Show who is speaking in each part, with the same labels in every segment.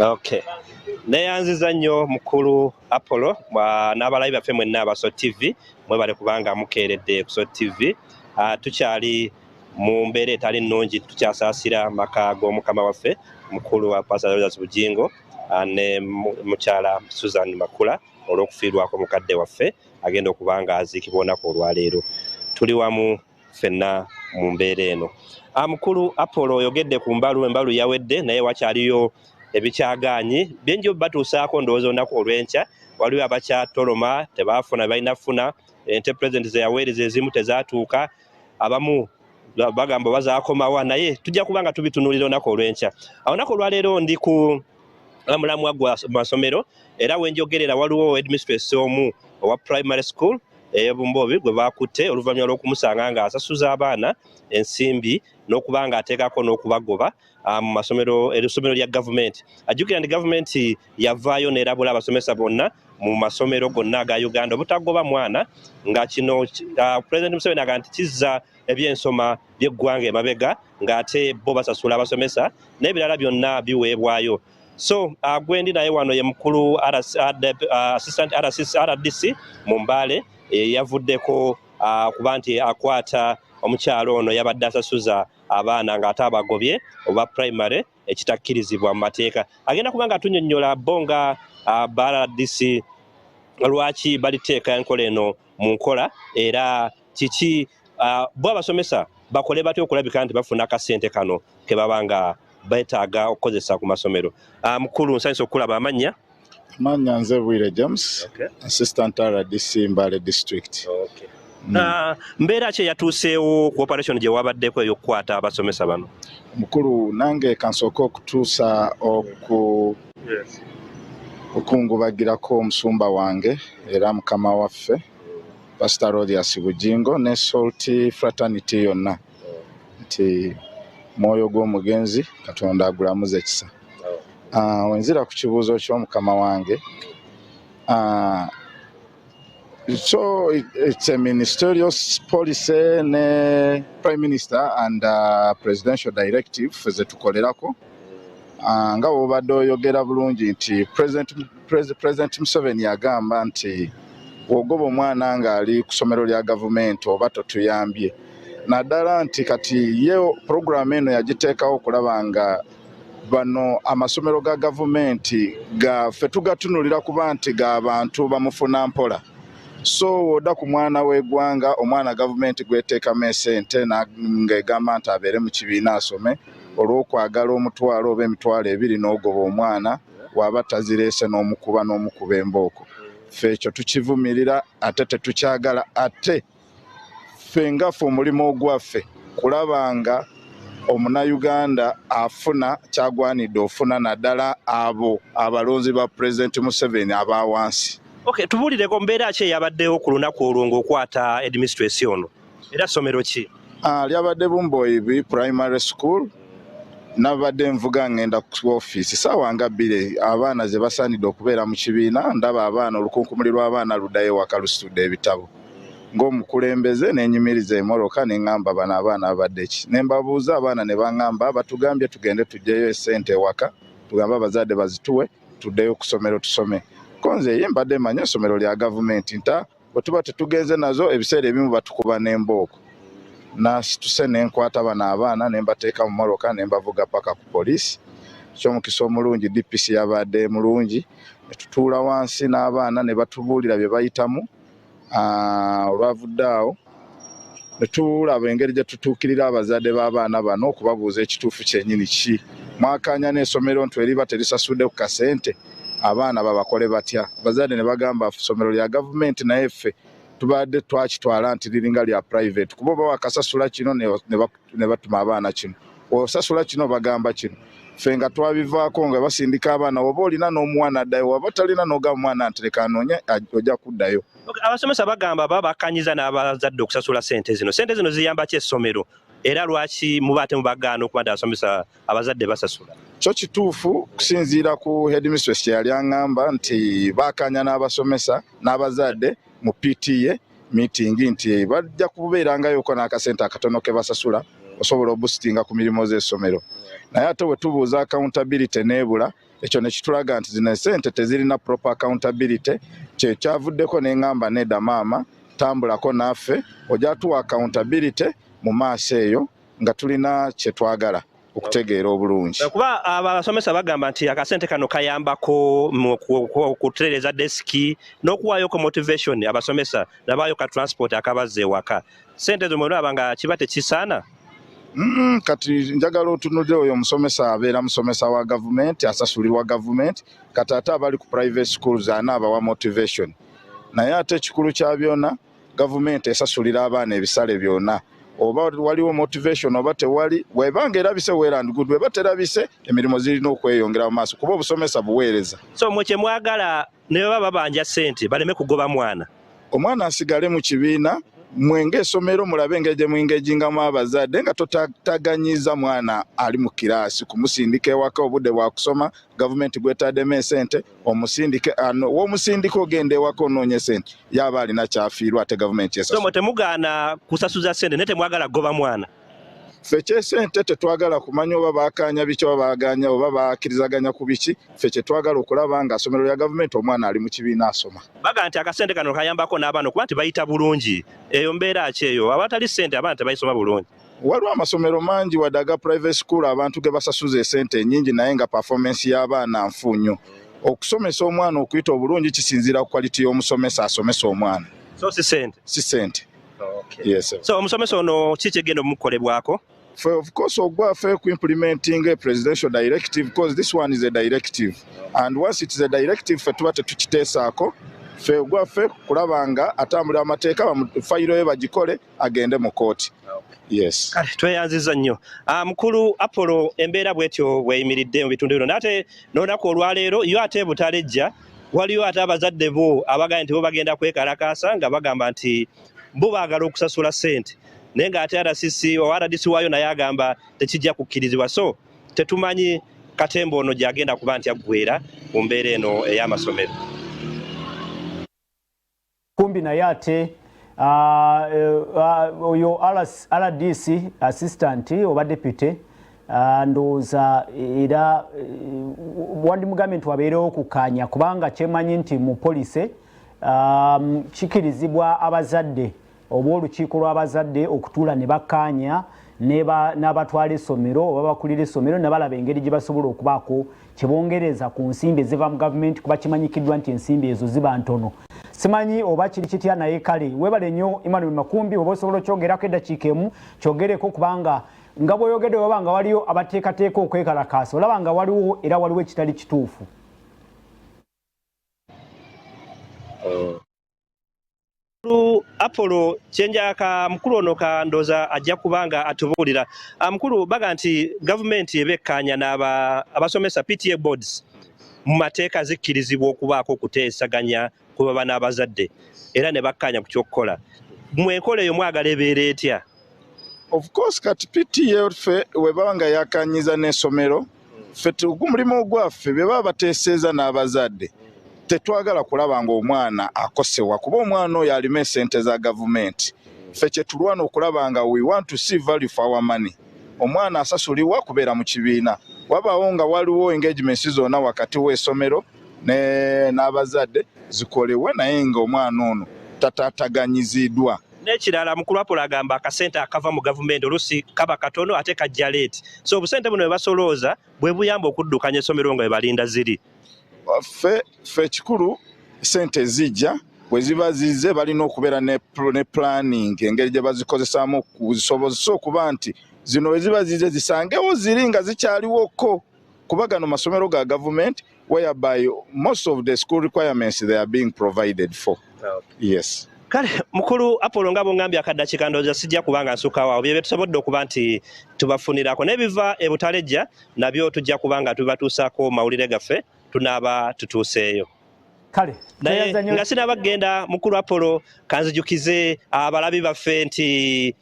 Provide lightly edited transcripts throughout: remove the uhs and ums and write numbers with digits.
Speaker 1: Okay. Neyanziza nnyo mukulu Apollo n'abalabi baffe mwenna aba Salt TV, mwebale kubanga mukeeredde ku Salt TV. Tukyali mu mbeera etali nnungi, tukyasaasira maka g'omukama waffe mukulu wa Pastor Rogers Bujingo ne mukyala Susan Makula olw'okufiirwako mukadde waffe agenda okuba nga aziikibwa olunaku olwaleero. Tuli wamu ffenna mu mbeera eno. Mukulu Apollo, oyogedde ku mbalu, embalu yawedde naye wakyaliyo ebikyagaanyi bingi batuusaako ndowooza olunaku olw'enkya. Waliwo abakyatoloma tebaafuna balina funa ente pulezidenti ze yaweereza, ezimu tezaatuuka, abamu bagamba bazaakomawa, naye tujja kuba nga tubitunuulira olunaku olw'enkya. Olunaku olwaleero ndi ku mulamwa gwa masomero era wenjogerera waliwo headmistress omu owa primary school ey'Ebumbobi gwe bakutte oluvannyuma lw'okumusanga ng'asasuza abaana ensimbi n'okuba ng'ateekako n'okubagoba mu masomero, essomero lya gavumenti. Ajjukira nti gavumenti yavaayo n'erabula abasomesa bonna mu masomero gonna aga Uganda obutagoba mwana, nga kino Pulezidenti Museveni agamba nti kizza ebyensoma by'eggwanga emabega, ng'ate bo basasula abasomesa n'ebirala byonna biweebwayo. So gwendi naye wano ye mukulu assistant RCC, RDC mu Mbale, yavuddeko kuba nti akwata omukyalo ono yabadde asasuza abaana ng'ate abagobye oba primary, ekitakkirizibwa mu mateeka. Agenda kuba nga atunyonnyola bo nga ba RDC lwaki baliteeka enkola eno mu nkola, era kiki bo abasomesa bakole batya okulabika nti bafuna akasente kano ke baba nga beetaaga okukozesa ku masomero. Mukulu, nsanyusa okulaba. Amannya?
Speaker 2: Amannya nze Bwire James, assistant RDC, Mbale District.
Speaker 1: Mbeera ki eyatuuseewo ku operation gye wabaddeko ey'okukwata abasomesa bano?
Speaker 2: Mukulu, nange kansooke okutuusa okungubagirako omusumba wange era mukama waffe Pastor Rodius Bujingo ne Salt Fraternity yonna nti mwoyo gw'omugenzi Katonda agulamuze ekisa. Wenzira ku kibuuzo ky'omukama wange, so it's a ministerial policy ne prime minister and presidential directive zetukolerako. Nga bw'obadde oyogera bulungi nti President Museveni yagamba nti bw'ogoba omwana ng'ali ku ssomero lya gavumenti oba totuyambye, naddala nti kati ye puroguramu eno yagiteekawo okulaba nga bano amasomero ga gavumenti gaffe tugatunulira kuba nti g'abantu bamufuna mpola. So wodda ku mwana w'eggwanga, omwana gavumenti gweteekamu esente ng'egamba nti abeere mu kibiina asome, olw'okwagala 1000 oba 20,000 n'ogoba omwana, waba tazireese n'omukuba n'omukuba embooko. Ffe ekyo tukivumirira ate tetukyagala. Ate ffe nga ffe omulimu ogwaffe kulaba nga omunayuganda afuna kyagwanidde ofuna, naddala abo abalonzi ba Pulezidenti Museveni aba wansi.
Speaker 1: Okay, tubuulireko mbeera ki eyabaddewo ku lunaku olwo ng'okwata headmistress ono, era ssomero ki?
Speaker 2: Lyabadde Bumboibi Primary School. Nabadde nvuga ngenda ku ofiisi saawa nga 2, abaana ze basaanidde okubeera mu kibiina. Ndaba abaana, olukunkumuli lw'abaana luddayo waka lusitudde ebitabo. Ng'omukulembeze nenyimiriza emmotoka ne ŋŋamba, "Bano abaana babadde ki?" Ne mbabuuza abaana ne baŋŋamba batugambye tugende tuggyeyo esente ewaka, tugambe abazadde bazituwe, tuddeyo ku ssomero tusome. Ko nze ye mbadde mmanyi essomero lya gavumenti, nta bwe tuba tetugenze nazo ebiseera ebimu batukuba n'embooko. Nasituse ne nkwata bano abaana ne mbateeka mu mmotoka ne mbavuga paka ku poliisi. Kyomukisa omulungi DPC yabadde mulungi, ne tutuula wansi n'abaana ne batubuulira bye bayitamu. Olwavudde awo ne tulaba engeri gye tutuukirira abazadde b'abaana bano okubabuuza ekituufu kyennyini ki mwakanya n'essomero nti eriba terisasudde ku kasente, abaana babakole batya? Abazadde ne bagamba ssomero lya gavumenti, naye ffe tubadde twakitwala nti liringa lya private, kuba oba wakasasula kino ne batuma abaana kino, osasula kino bagamba kino. Ffe nga twabivaako nga basindika abaana, oba olina n'omuwana addayo, waba talina n'ogamba omwana nti leka anoonye ojja kuddayo.
Speaker 1: Abasomesa bagamba baba bakkanyiza n'abazadde okusasula sente zino. Sente zino ziyamba ki essomero, era lwaki muba ate mubagaana okuba nti abasomesa abazadde basasula?
Speaker 2: Kyo kituufu, kusinziira ku headmistress kye yali aŋŋamba nti baakanya n'abasomesa n'abazadde mu PTA meeting nti bajja kubeerangayoko n'akasente akatono ke basasula. Osobola oboostinga ku mirimu z'essomero, naye ate bwe tubuuza, accountability n'ebula. Ekyo ne kitulaga nti zino esente tezirina proper accountability. Kyekyavuddeko neŋŋamba, nedda maama, tambulako naffe, ojja tuwa accountability mu maaso eyo nga tulina kyetwagala okutegeera obulungi.
Speaker 1: Kuba abasomesa bagamba nti akasente kano kayambako mu kutereeza desiki n'okuwaayoko motivation abasomesa, nabaayo ka transport akabazza ewaka. Sente ezo mwelaba nga kiba tekisaana?
Speaker 2: Kati njagala otunulire oyo omusomesa abeera musomesa wa gavumenti, asasulirwa gavumenti. Kati ate abali ku private schools ana abawa motivation? Naye ate ekikulu kya byonna, gavumenti esasulira abaana ebisale byonna, oba waliwo motivation oba tewali. Webanga erabise, well and good. Weba terabise, emirimu zirina okweyongera mu maaso, kuba obusomesa buweereza.
Speaker 1: So mwe kyemwagala, ne baba babanja sente, baleme kugoba mwana?
Speaker 2: Omwana asigale mu kibiina. Mwe ng'essomero mulabe engeri gye muengagingamu abazadde nga totataganyiza mwana ali mu kiraasi kumusindika ewaka. Obudde bwakusoma, gavumenti gwetaddemu esente, omusindike w'omusindika ogenda ewaka onoonya esente, yaba alina kyafiirwa, ate gavumenti
Speaker 1: So mwe temugaana kusasuza sente, naye temwagala kugoba mwana?
Speaker 2: Ffe kyesente tetwagala kumanya oba bakanya biki, oba baganya, oba bakkirizaganya ku biki. Ffe kyetwagala okulaba nga essomero lya gavumenti, omwana ali mu kibiina asoma.
Speaker 1: Baga nti akasente kano kayambako n'abaana okuba nti bayita bulungi. Eyo mbeera ki eyo? Abatali sente abaana tebayisoma bulungi.
Speaker 2: Waliwo amasomero mangi, wadde aga private school, abantu ge basasuza esente ennyingi, naye nga performance y'abaana nfu nnyo. Okusomesa omwana okuyita obulungi kisinziira ku quality y'omusomesa asomesa omwana.
Speaker 1: So si sente?
Speaker 2: Si sente, yes.
Speaker 1: So omusomesa ono ki kyegenda omukolebwako?
Speaker 2: For of course ogwaffe ku implementing a presidential directive, because this one is a directive, and once it is a directive, ffe tuba tetukiteesaako. Ffe ogwaffe kulaba nga atambulira amateeka, fayiro ye bagikole, agende mu kooti, yes.
Speaker 1: Kale, tweyanziza nnyo. Mukulu Apollo, embeera bwetyo bweyimiridde mu bitundu bino, naate n'olunaku olwaleero yo ate butalejja waliyo ate abazadde bo abagambye nti bo bagenda kwekalakaasa, nga bagamba nti bo baagala okusasula ssente, naye ng'ate RCC owa RDC waayo naye agamba tekijja kukkirizibwa. So tetumanyi katemba ono gy'agenda kuba nti aggwera ku mbeera eno ey'amasomero.
Speaker 3: Kumbi, naye ate oyo RDC assistant oba deputy, ndowooza era wandimugambye nti wabeerewo okukkaanya, kubanga kyemanyi nti mu policy kikirizibwa abazadde oba olukiiko lw'abazadde okutuula ne bakkaanya n'abatwala essomero oba bakulira essomero, ne balaba engeri gye basobola okubaako kyebongereza ku nsimbi eziva mu gavumenti, kuba kimanyikiddwa nti ensimbi ezo ziba ntono. Simanyi oba kiri kitya, naye kale webale nnyo, Emmanuel Makumbi. Oba osobola okyogerako eddakiika emu, kyogereko, kubanga nga bw'oyogedde, oba nga waliyo abateekateeka okwekalakaasa, olaba nga waliwo era waliwo ekitali kituufu.
Speaker 1: Apollo, kyenjaka mukulu ono kandooza ajja kubanga atubuulira. Mukulu, baga nti gavumenti ebekkaanya n'aba abasomesa, PTA boards mu mateeka zikkirizibwa okubaako okuteesaganya ku baba n'abazadde era ne bakkaanya ku ky'okukola. Mwe enkola eyo mwagala ebeera etya?
Speaker 2: Of course, kati PTA ffe webaba nga yakanyiza n'essomero, ffe omulimu ogwaffe bwe baba bateeseeza n'abazadde, tetwagala kulaba ng'omwana akosebwa, kuba omwana oyo alima esente za gavumenti. Ffe kyetulwana okulaba nga we want to see value for our money. Omwana asasulibwa kubeera mu kibiina. Wabaawo nga waliwo engagements zonna wakati w'essomero n'abazadde, zikolebwe, naye nga omwana ono tataataganyiziddwa.
Speaker 1: N'ekirala, mukulu Apollo agamba akasente akava mu gavumenti oluusi kaba katono ate kajja late, so obusente buno bwe basolooza bwe buyamba okuddukanya essomero nga bwe balinda ziri.
Speaker 2: Ffe ekikulu, sente zijja, bwe ziba zizze balina okubeera ne planning engeri gye bazikozesaamu kuzisobozesa okuba nti zino bwe ziba zizze zisangewo ziri nga zikyaliwoko, kuba gano masomero ga gavumenti whereby most of the school requirements, they are being provided for, yes.
Speaker 1: Kale mukulu Apollo, nga bwongambye akaddakiika, ndowooza sijja kubanga nsukkawo awo. Byebye tusobodde okuba nti tubafunirako n'ebiva e Butalejja, nabyo tujja kuba nga tubatuusaako mawulire gaffe tunaaba tutuuseeyo.
Speaker 3: Kale.
Speaker 1: Naye nga sinaba kugenda, mukulu Apollo, kanzijukize abalabi baffe nti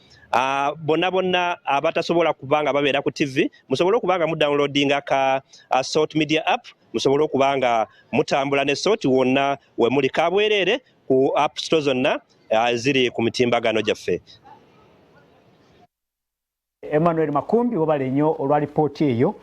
Speaker 1: bonna bonna abatasobola kuba nga babeera ku TV, musobole okuba nga mudownloadinga ka Salt Media app, musobole okuba nga mutambula ne Salt wonna we muli, kabwereere ku app store zonna ziri ku mitimbagano gyaffe.
Speaker 3: Emmanuel Makumbi, webale nnyo olwa lipooti eyo.